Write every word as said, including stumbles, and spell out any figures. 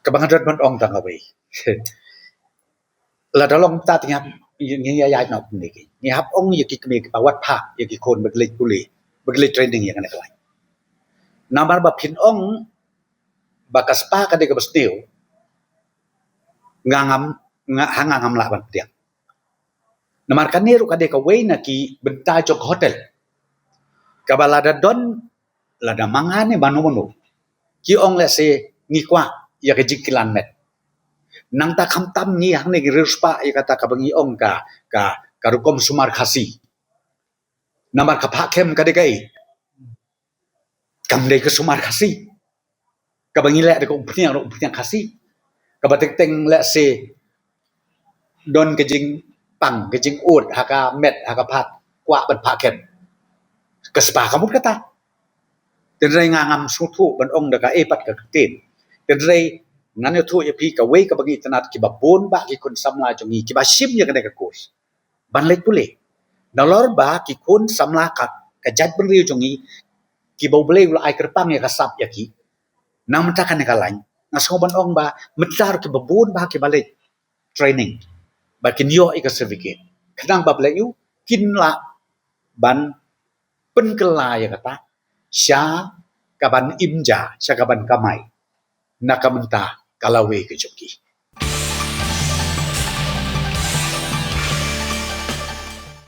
Kaba nga don ban ong tang kawei. Lada long ta tang ngi ïa ïa noh pynleki. Ngi hap ong ïa ki kmie kiba wad pha ïa ki khun ba ki leit pule, ba ki leit training ïa kane ka lain. Namar ba phin ong ba ka spa ka dei kaba sniew, nga ngam, nga ha nga ngam lah ban pdiang. Namar kane ruh ka dei kawei na ki bynta jong ka hotel. Kaba lada don, lada ma nga ne mano mano ki ong lehse ngi kwah ïa ka jingkilan met. Nangta khamtam ngi hangne ngi riewspah ïa kata kaba ngi ong ka, ka, ka rukom sumar Khasi. Namar ka phah kem ka dei kaei? Kam dei ka sumar Khasi. Kaba ngi leh da ka umphniang, da ka umphniang Khasi. Kaba teng teng lehse don ka jingpang, ka jingud ha ka met, ha ka phad, kwah ban phah kem. Ka spa ka mut kata. Tynrai nga ngam sngewthuh ban ong da kaei pat ka ktien. Tynrai ngan ïathuh ïa phi kawei kaba ngi itynnad, kiba bun bah ki khun samla jong ngi kiba shim ïa kane ka course ban leit pule. Nalor ba ki khun samla ka, ka jaitbynriew jong ngi, kiba U Blei u la ai kyrpang ïa ka sap ïa ki, na mynta kane ka lain, nga sngew ban ong ba mynta ruh kiba bun bah kiba leit training, ba kin ïoh ïa ka certificate. Khnang ba balei? Kin lah ban pynkylla ïa kata sha kaban im ja, sha kaban kamai na ka bynta ka lawei ka jong ki.